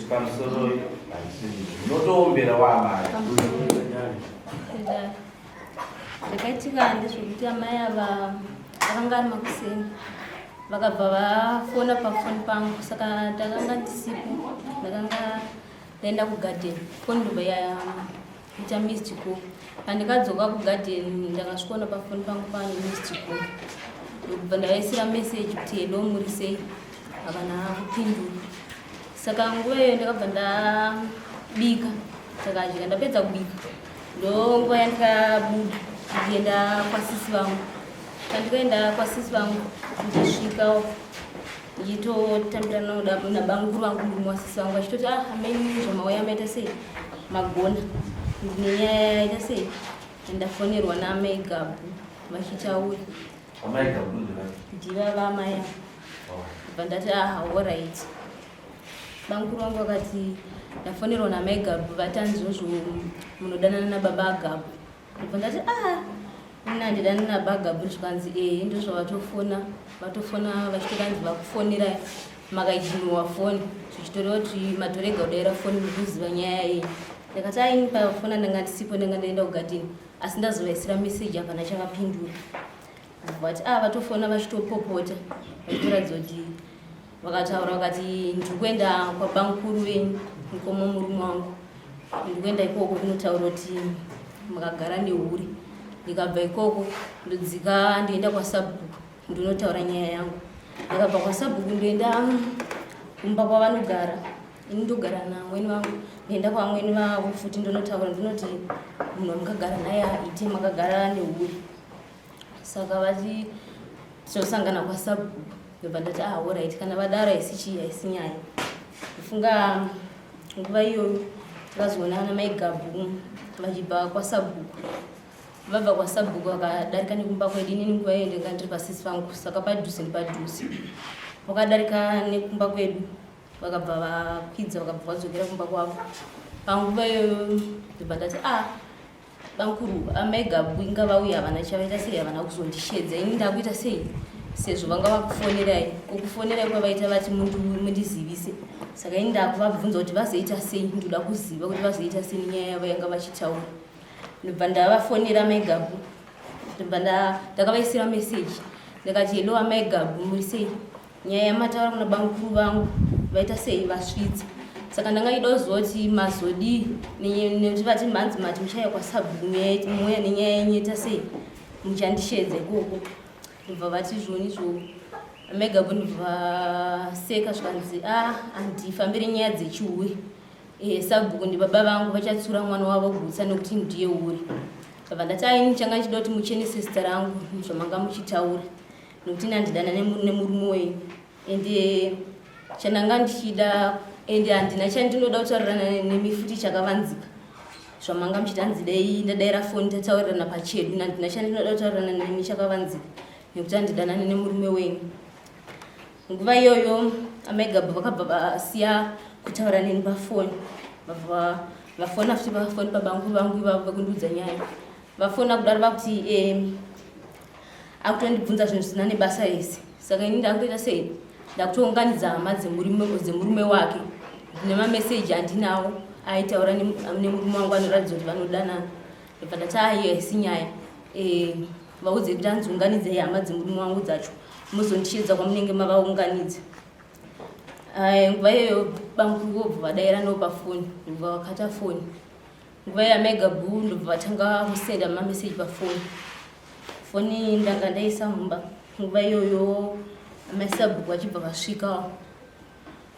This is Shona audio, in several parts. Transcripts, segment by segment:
Pamusoro unotoombera waamai. Zvakaitika ndezvekuti amai ava akanga ari makuseni vakabva vafona pafoni pangu saka ndakanga ndisipo ndakanga ndaenda kugarden foni ndobva yaita missed call pandikadzoka kugarden ndakasvikoona pafoni pangu pane missed call ndokubva ndavaisira message kuti hello muri sei havana kupindura saka nguva iyoyo ndakabva ndabika takadya ndapedza kubika ndonguva yandikabuda ndichienda kwasisi vangu pandikaenda kwasisi vangu ndichisvika ndichitotambira nabamukuru vangu murume wasisi vangu vachitoti ah ameni zvamauya maita sei magona ndine nyaya yaita sei ndafonerwa naamai gabu vachitaura ndiva vamai bva ndati aha orit bamukuru vangu vakati ndafonerwa namai gabu vati anzozvo munodanana nababa agabu ndobva ndati ah ini handidani nabagabu zvikanzi ee ndozvavatofona vatofona vachitokanzi vakufonerai makaijiniwa foni zvichitoreva kuti matorega kudaira foni mukuziva nyaya yenyu ndakati aini pafona ndanga ndisipo ndanga ndaenda kugadheni asi ndazovaisira meseji hapana chavapindura vati a ah, vatofona vachitopopota vachitoratidza kuti vakataura vakati ndiri kuenda kwabamukuru venyu mukoma murume wangu ndiri kuenda ikoko kunotaura kuti makagara nehure ndikabva ikoko ndodzika ndoenda kwasabhuku ndinotaura nyaya yangu ndakabva kwasabhuku ndoenda kumba kwavanogara ini ndogara naamweni vangu ndoenda kwaamweni vavo futi ndonotaura ndinoti munhu wamukagara naye aite makagara nehure saka vati tinosangana kwasabhuku ndobva ndati ah orit kana vadaro haisi chii haisi nyaya ndofunga nguva iyoyo takazoona ana mai gabhu vachibva kwasabhuku vabva kwasabhuku vakadarika nekumba kwedu inini nguva iyoyo ndanga ndiri pasisi vangu saka padhuze nepadhuze vakadarika nekumba kwedu vakabva vakwidza vakabva vadzokera kumba kwavo panguva iyoyo ndobva ndati ah Bamkuru, amai Gabu inga vauya havana chavaita sei havana kuzondishedza ini ndakuita sei sezvo vanga vakufonerai kukufonerai kwavaita vati mundizivise saka ini ndakuvabvunza kuti vazoita sei ndoda kuziva kuti vazoita sei nenyaya yavo yanga vachitaura ndobva ndavafonera amai Gabu ndobva ndakavaisira meseji ndakati hello amai Gabu muri sei nyaya yamataura kuna bamukuru vangu vaita sei vasvitsa saka ndanga ida kuziva kuti mazodii nekuti vati mhanzi mati muchauya kwasabhuku mouya nenyaya yenyu ita sei muchandishedza ikoko ndobva vati zvoni zvo megabo ndobva vaseka zvikanzi a ah, handifambire nyaya dzechihure eh, sabhuku ndibaba vangu vachatsura mwana wavo gutsa nekuti ndiye uri ndabva ndati aini changa ndichida kuti muchenese zita rangu zvamanga muchitaura nokuti nandidana nemurume wenyu ende chandanga ndichida ende handina chandinoda kutaurirana nemi futi chakavanzika zvamanga muchiti hanzi dai ndadaira foni tataurirana pachedu nandina chandinoda kutaurirana nemi chakavanzika nekuti handidanane nemurume wenyu nguva iyoyo amai gabhu vakabva vasiya kutaura neni pafoni vabva vafona futi pafoni pabangu vangu ivavo vekundiudza nyaya vafona kudaro vakuti eh, akutondibvunza zvinhu zvisina nebasa rese saka ini ndakutoita sei ndakutounganidza hama dzemurume wake ndine mameseji andinawo aitaura nemurume wangu anoratidza kuti vanodanana ndobva ndati aiyo haisi nyaya eh, vaudze kuti anzi hama dzemurume wangu dzacho muzondishedza kwamunenge mavaunganidza nguva iyoyo bamukuru vobva vadaira nopafoni ndobva vakata foni nguva iya mega bhuu ndobva vatanga kusenda mameseji pafoni foni ndanga ndaisa mumba nguva iyoyo masabhuku vachibva vasvikawo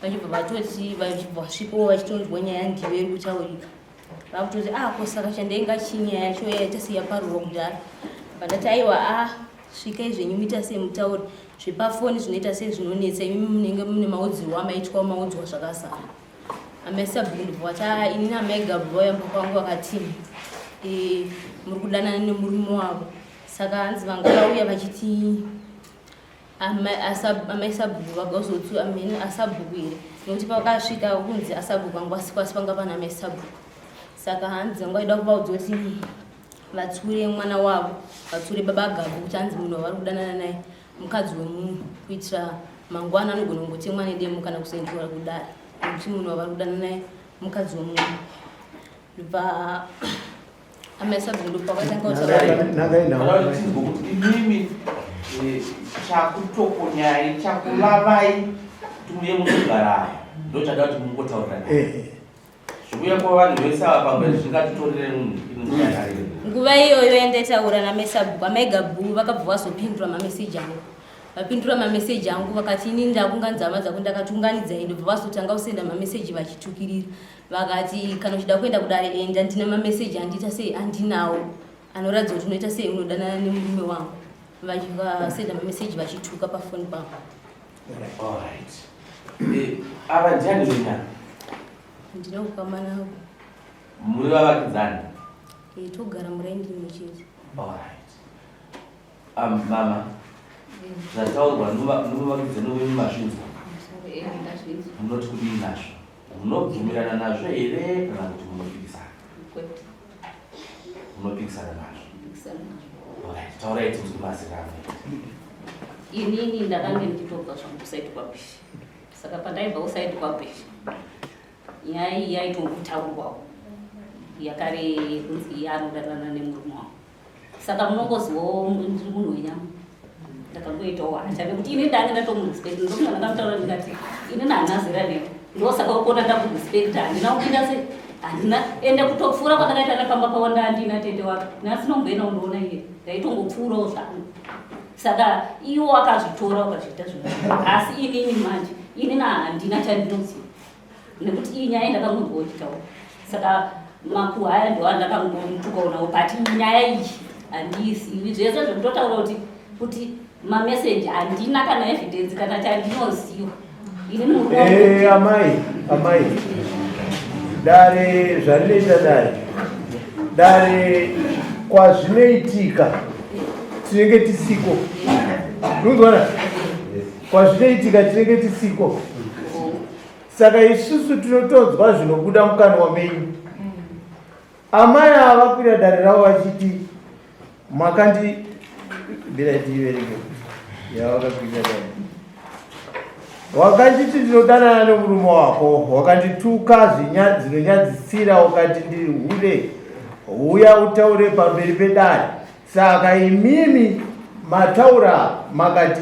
vachibva vatoti vachibva vasvikawo vachitonzwa nyaya ndiyo iri kutaurika vakutoti ah ko saka chandainga chinyaya yacho yaita seyaparurwa kudhara vandati aiwa a ah, svikai zvenyu muita sei mutauri zvepafoni zvinoita sei zvinonetsa imi munenge mune maudzirwo amaitwa maudzwa zvakazara Amai sabhuku ndobva vati ah, ini naamai Gabu vauya mumba kwangu vakati e, muri kudanana nemurume wavo saka hanzi vanga vauya vachiti amai sabhuku vagazotsu amene asabhuku here nekuti pavakasvika kunzi asabhuku vangu vasikwa asi vanga pana amai sabhuku saka hanzi vanga vaida kuvaudza kuti vatsure mwana wavo vatsure baba Gabu kuti hanzi munhu wavari kudanana naye mukadzi wemunhu kuitira mangwana anogona kungotemwa nedemo kana kuzoendiwa kudare. Nekuti munhu wavari kudanana naye mukadzi wemunhu. Ndobva amai sabhuku ndopakatanga kutaura kuti imimi eh, chakutokonyai chakulavai kuti muye munogara ndochada kuti mungotaurirana eh. Zvikuya kwavanhu vese ava pamwe zvingatitorere munhu. Nguva iyoyo yandaitaura namesabhuku amai Gabu vakabva vazopindura mameseji angu. Vapindura mameseji angu vakati ini ndakunganidza hama dzako ndakati unganidzai ndobva vazotanga kusenda mameseji vachitukirira. Vakati kana uchida kuenda kudare enda ndine mameseji andiita sei andinawo anoratidza kuti unoita sei unodanana nemurume wangu. Vachivasenda mameseji vachituka pafoni pangu. All right. Eh, ava ndiani wena? Ndine ukama navo. Muri vavakidzani? Eh, togara muraini rimwe chete. All right. Mama, zvataurwa nomuvakidzani wenyu mazvinzwa? Eh, ndazvinzwa. Munoti kudii nazvo? Munobvumirana nazvo here kana kuti munopikisana? Kwete. Munopikisana nazvo. Kupikisana nazvo. All right, taurai tinzwe mazira amwe. Inini ndakange ndichitobva zvangu kusaidi kwaBhishi. Saka pandaibva kusaidi kwaBhishi, nyaya iyi yaitongotaurwawo yakare kunzi iye anodanana nemurume wangu. Saka munongozivawo ndiri munhu wenyama. Ndakangoitawo hasha nekuti ini ndange ndatomurespect ndokunga ndakamutaura ndikati ini handina zera newe. Ndosaka ukuona ndakurespect handina kupinda sei handina ende kutopfuura kwandakaita nepamba pavo ndandina tete wake nhasi nomboenda undoona iye ndaitongopfuurawo zvangu. Saka iwo akazvitora ukazviita zvinhu asi inini manje inini handina chandinoziva nekuti iyi nyaya ndakangonzwa uchitaura saka makuhwa aya ndo andakangotukaonawo but nyaya iyi handiizivi zvese zvekutotaura kuti kuti mameseji handina kana evidence kana chandinoziva ini murume wangu- Eh, amai amai dare zvarinoita dare dare kwazvinoitika tinenge tisiko unonzwana kwazvinoitika tinenge tisiko saka isusu tinotonzwa zvinobuda mukanwa menyu amai ava vakwira dare ravo vachiti makandi birai tiiverenge yavakakwira dare wakanditi ndinodanana nemurume wako wakandituka zvinonyadzisira ukati ndiri hure huya utaure pamberi pedare saka imimi mataura makati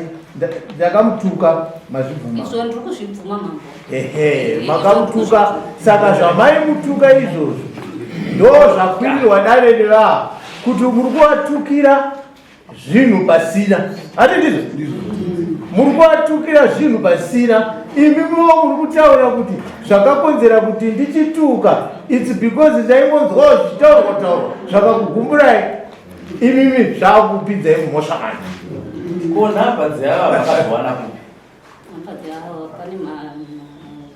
ndakamutuka mazvibvuma izvo ndiri kuzvibvuma mambo ehe makamutuka saka zvamaimutuka izvozvo ndo zvakwirirwa dare nevaa kuti muri kuvatukira zvinhu pasina hati ndizvo muri kuvatukira zvinhu pasina imi muvo muri kutaura kuti zvakakonzera kuti ndichituka its because ndaingonzwawo zvichitaurwa taurwa zvakakugumburai imimi zvakupinzai mumhosva manje Ko nhamba dzeava vakazowana kupi? Nhamba dzeava pane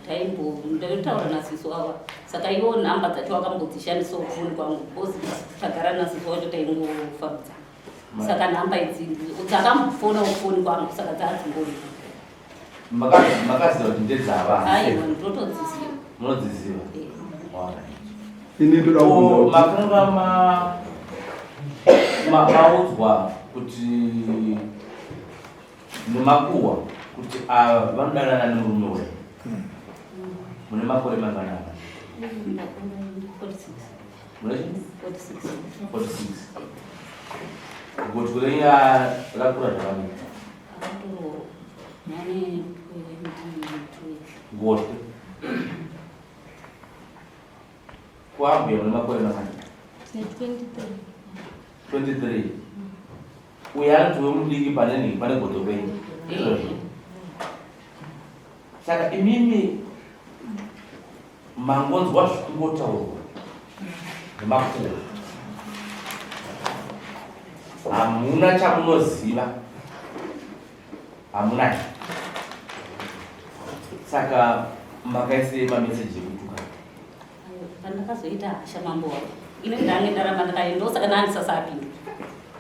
taimbo ndaitaura nasiso ava saka iwo nhamba dzacho vakambodzishandisawo kufoni kwangu because tagara nasiso wacho taingofambidzana saka nhamba idzi dzakambofonawo kufoni kwangu saka dzaadzingori Makaziva kuti ndedzava? Aiwa, ndotodziziva. Munodziziva? Eh. Alright. Ini ndoda kubvunza kuti Makanga maudzwa kuti nemakuhwa kuti ava vanodanana nemurume wenyu mune makore mangani? 46. Mune chii? 46. 46. Gotwe renyu rakura zvakadii? Akatoroorwa nane 22 years. Gotwe kwambuya mune makore mangani? Tine 23. 23. Uyo anoti wemudiki pane nhingi pane godo penyu izvozvo. Saka imimi mangonzwa zvikungotaurwa nemakuhwa hamuna chamunoziva hamuna saka makaisei mameseji ekutuka? Pandakazoita hasha mambo wangu ini ndange ndaramba ndakaenda ndosaka ndandisasapinda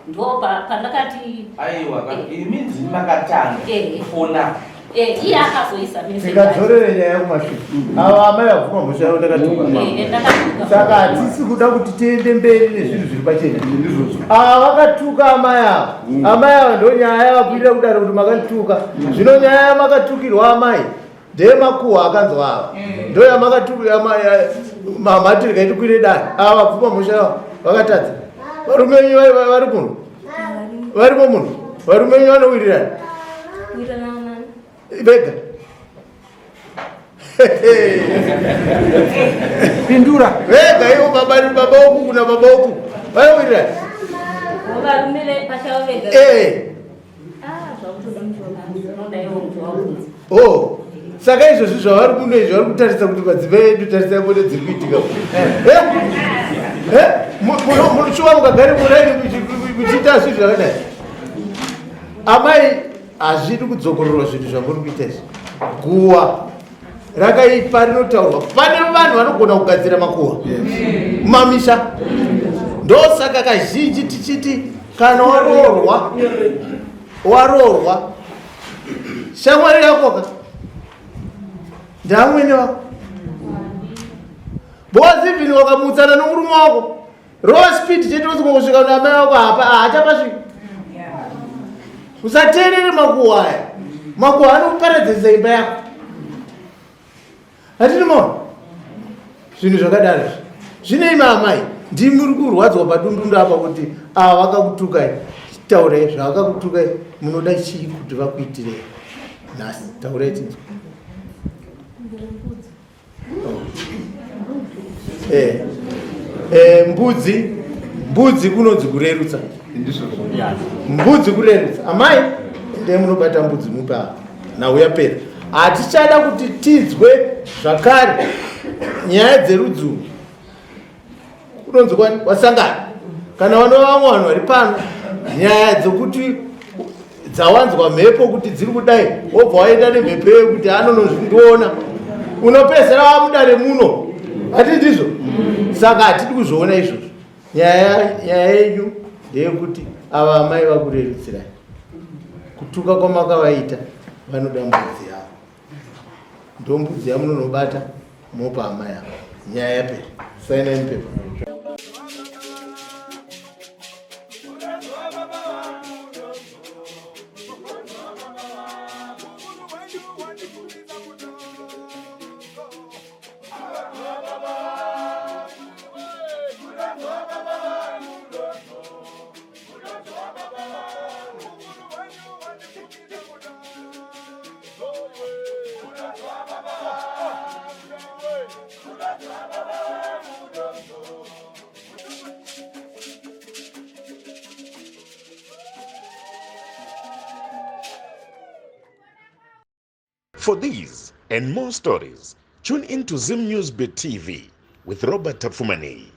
ndo pandakati Aiwa imi ndimi makatanga Eh. fona. Eh, iye akazoisa message. Tikadzorere nyaya kumashure ava amai vabvuma mhosva yavo ndakatuka Eh, ndakatuka. saka hatisi kuda kuti tiende mberi nezvinhu zviri pachena ndizvozvo ava vakatuka amai ava amai ava ndo nyaya yavakuitira kudaro kuti makandituka zvino nyaya yamakatukirwa amai Ndeyemakuhwa akanzwa ava. Ndo yamakati regai tikwire dare. Ava vapfuma mhosva ava vakatadza. Varume venyu vari muno? Varimo muno? Varume venyu vanowirirana? Vega. Pindura. Vega ivo baba baba uku kuna baba uku. Vanowirirana? Varume pachavo vega. Eh. Ah, zvakutoda mushonga. Oh. Saka izvozvi zvavari kuno izvi vari kutarisa kuti madzimai edu tarisai mone dziri kuitika. Eh? Eh? Shuwa mukagare muraini muchiita zvinhu zvakadai. Amai hazvidi kudzokororwa zvinhu zvamuri kuita izvi. Guwa rakaipa rinotaurwa. Pane vanhu vanogona kugadzira makuhwa mumamisha. Ndosaka kazhinji tichiti kana waroorwa waroorwa shamwari yako ka ndamwene wako because even wakamutsana nomurume wako rova speed chete usiko kusvika kuna amai wako hapa haachapasvika. Usateerere makuhwa aya. Makuhwa anokuparadzisa imba yako. Hatini maona zvinhu zvakadaro izvi. Zvine imi amai ndimi muri kurwadzwa padundundu apa kuti ava vakakutukai. Taurai zvavakakutukai, munoda chii kuti vakuitirei nhasi? Taurai tinzwe. Oh. Eh. Eh, mbudzi mbudzi kunonzi kurerutsa. Mbudzi kurerutsa. Amai ndiye munobata mbudzi mupe apa. Nhau yapera. Hatichada kuti tinzwe zvakare nyaya dzerudzi urwu. Kunonzi kwani wasangana. Kana vano vamwe vanhu vari pano nyaya dzokuti dzawanzwa mhepo kuti dziri kudai wobva waenda nemhepo yekuti anonozvindiona unopedzera wamudare muno. Hati ndizvo? Saka hatidi kuzviona izvozvo. Nyaya yenyu ndeyekuti ava amai vakurerutsirai kutuka kwamakavaita, vanoda mbudzi yavo. Ndo mbudzi yamunonobata mopa amai ava. Nyaya yapera. Sainai mupepa. For these and more stories, tune in to Zim News Bit TV with Robert Tafumani.